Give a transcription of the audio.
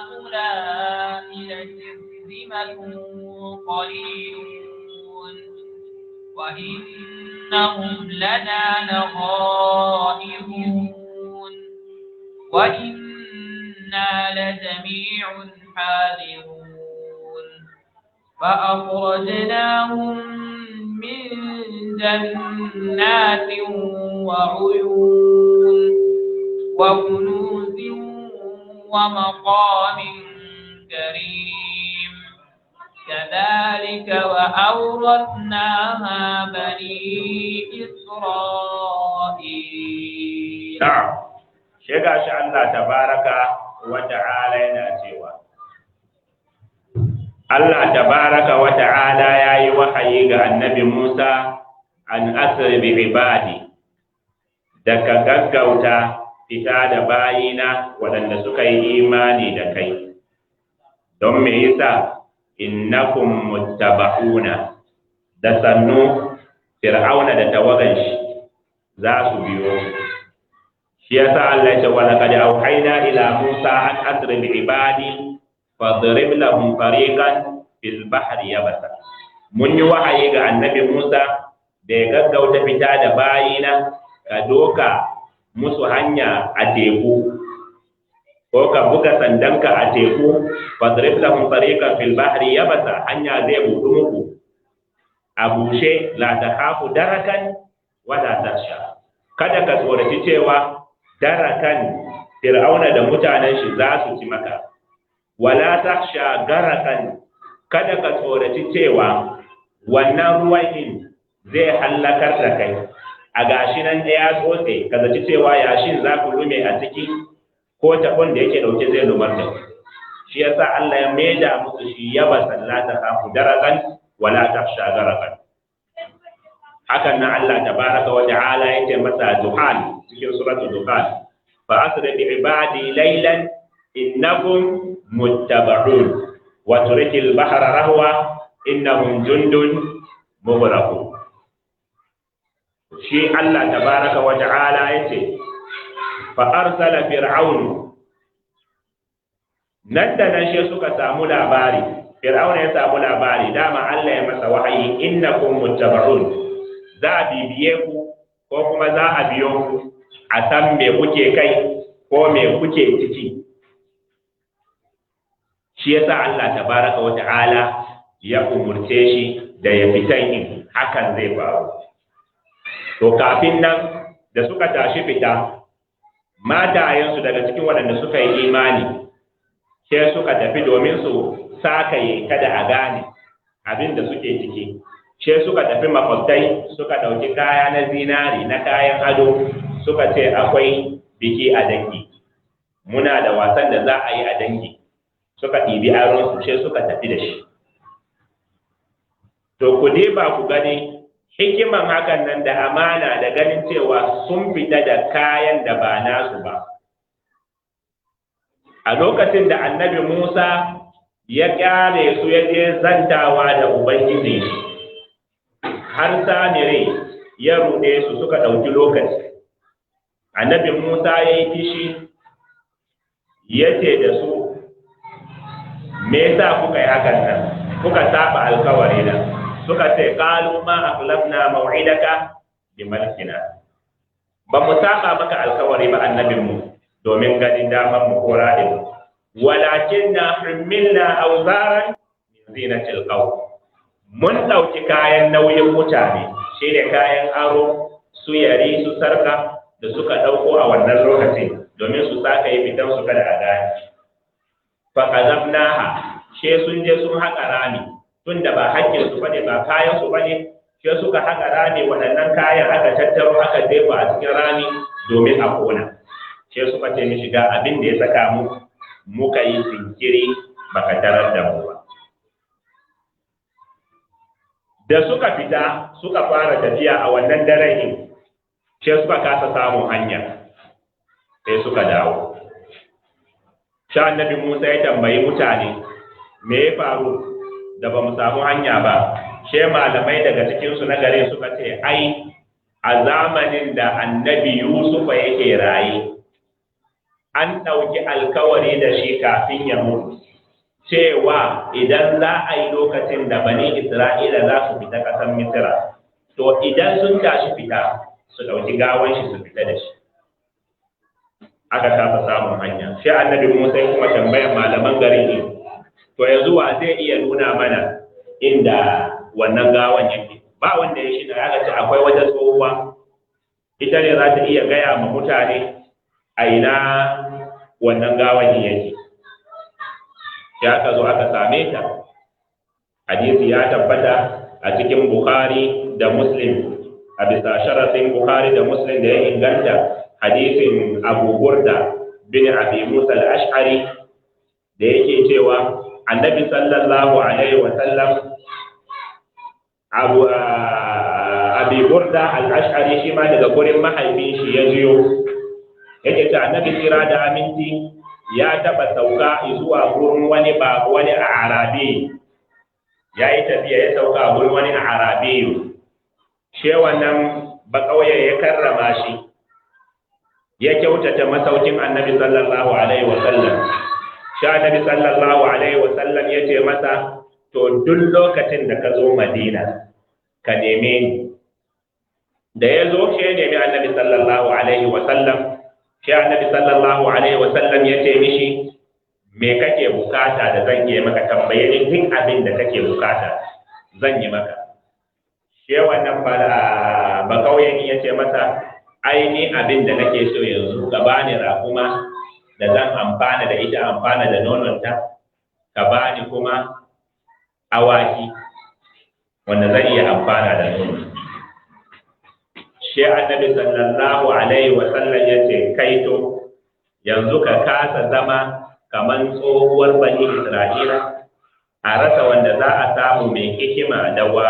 هؤلاء لشرذمة قليلون وإنهم لنا لغائظون وإنا لجميع حاذرون. فأخرجناهم من جنات وعيون وكنوز ومقام كريم. كذلك وأورثناها بني إسرائيل. Na'am, shi gashi Allah tabaraka wa ta'ala yana cewa Allah tabaraka wa ta'ala yayi wahayi ga Annabi Musa an asri bi ibadi, da ka gaggauta fita da bayina waɗanda suka yi imani da kai. Don me yasa? Innakum muttaba'una, da sannu Fir'auna da tawagan shi za su biyo. Shi yasa Allah ya ce wa laqad auhayna ila Musa an asri bi ibadi fadrib lahum tariqan fil bahri yabasa. Mun yi wahayi ga Annabi Musa da ya gaggauta fita da bayina, ka doka musu hanya a teku, ko ka buga sandanka a teku, fadrib lahum tariqan fil bahri yabasa, hanya zai buɗu muku a bushe, la takhafu darakan wala takhsha. Kada ka tsoraci cewa darakan Fir'auna da mutanen shi za su ci maka, wala takhsha garakan, kada ka tsoraci cewa wannan ruwan zai hallakar da kai. A gashi nan ya tsotse, ka zaci cewa yashin za ku lume a ciki ko taɓon da yake ɗauke zai lumar da ku. Shi yasa Allah ya maida musu shi yaba sallata kafu darakan wala takhsha garakan. Hakan nan Allah tabaraka wa ta'ala yace masa Duhan cikin suratul Duhan, fa asri bi ibadi laylan innakum muttaba'un wa turikil bahra rahwa innahum jundun mughraqun. Shi Allah tabaraka wa ta'ala yace fa arsala fir'aun, nan da nan shi suka samu labari, Fir'auna ya samu labari, dama Allah ya masa wahayi innakum muttaba'un, za a bibiye ku ko kuma za a biyo ku a san me kuke kai ko me kuke ciki. Shi yasa Allah tabaraka wa ta'ala ya umurce shi da ya fitan in hakan zai faru. To kafin nan da suka tashi fita, matayensu daga cikin waɗanda suka yi imani sai suka tafi domin su sakaye kada a gane abin da suke ciki. Sai suka tafi makwabtai suka ɗauki kaya na zinari na kayan ado, suka ce akwai biki a dangi, muna da wasan da za a yi a dangi. Suka ɗibi aronsu sai suka tafi da shi. To ku ba ku gani hikiman hakan nan da amana da ganin cewa sun fita da kayan da ba nasu ba. A lokacin da Annabi Musa ya kyale su ya je zantawa da Ubangiji, har Samire ya ruɗe su suka ɗauki lokaci. Annabi Musa ya yi fishi, ya ce da su, me yasa kuka yi hakan nan? Kuka saba alkawari na. Suka ce qalu ma akhlafna maw'idaka bi malkina. Ba mu saba maka alkawari ba annabinmu domin ganin daman mu ko ra'ayin mu. Walakinna humilna awzaran min zinatil qawm. Mun ɗauki kayan nauyin mutane, shi ne kayan aro, su yari, su sarka da suka ɗauko a wannan lokacin domin su saka yi fitan su kada a gane. Fa qazafnaha, she sun je sun haƙa rami, tunda ba hakkin su bane ba kayan su bane, she suka haƙa rami, waɗannan kayan aka tattaro aka jefa a cikin rami domin a kona. She suka ce mishi ga abin da ya saka mu muka yi jinkiri baka tarar da mu ba. Da suka fita suka fara tafiya a wannan daren din, sai suka kasa samun hanya, sai suka dawo. Sha Annabi Musa ya tambayi mutane me ya faru da ba mu samu hanya ba. She malamai daga cikin su na gare suka ce ai a zamanin da Annabi Yusufa yake raye, An ɗauki alkawari da shi kafin ya mutu cewa idan za a yi lokacin da Bani Isra'ila za su fita ƙasar Misira, to idan sun tashi fita su ɗauki gawan shi su fita da shi. Aka kasa samun hanya. Sai Annabi Musa ya kuma tambayar malaman garin ne, to yanzu wa zai iya nuna mana inda wannan gawan yake? Ba wanda ya shi da aka ce akwai wata tsohuwa, ita ne za ta iya gaya ma mutane a ina wannan gawan yake. Sai aka zo aka same ta. Hadisi ya tabbata a cikin Bukhari da Muslim, a bisa sharafin Bukhari da Muslim da ya inganta, hadisin Abu Burda bin Abi Musa al-Ash'ari da yake cewa Annabi sallallahu alaihi wa sallam, Abu Abi Burda al-Ash'ari shi ma daga gurin mahaifin shi ya jiyo, yake ta Annabi tsira da aminci ya taba sauka zuwa gurin wani ba wani a Arabi, ya yi tafiya ya sauka a gurin wani a Arabi, she wannan bakauye ya karrama shi, ya kyautata masaukin Annabi sallallahu alaihi wa sallam. Shi Annabi sallallahu alaihi wa sallam ya ce masa, to duk lokacin da ka zo Madina ka neme ni. Da ya zo shi ya nemi Annabi sallallahu alaihi wa sallam. Shi Annabi sallallahu alaihi wa sallam ya ce mishi, me kake bukata da zan yi maka? Tambaye ni duk abin da kake bukata zan yi maka. Shi wannan ba kauyen ya ce masa, ai ni abin da nake so yanzu, ka bani raƙuma da zan amfana da ita, amfana da nononta, ka bani kuma awaki wanda zan iya amfana da nono. Shi Annabi sallallahu alaihi wa sallam ya ce, kaito, yanzu ka kasa zama kaman tsohuwar Bani Isra'ila, a rasa wanda za a samu mai hikima da wa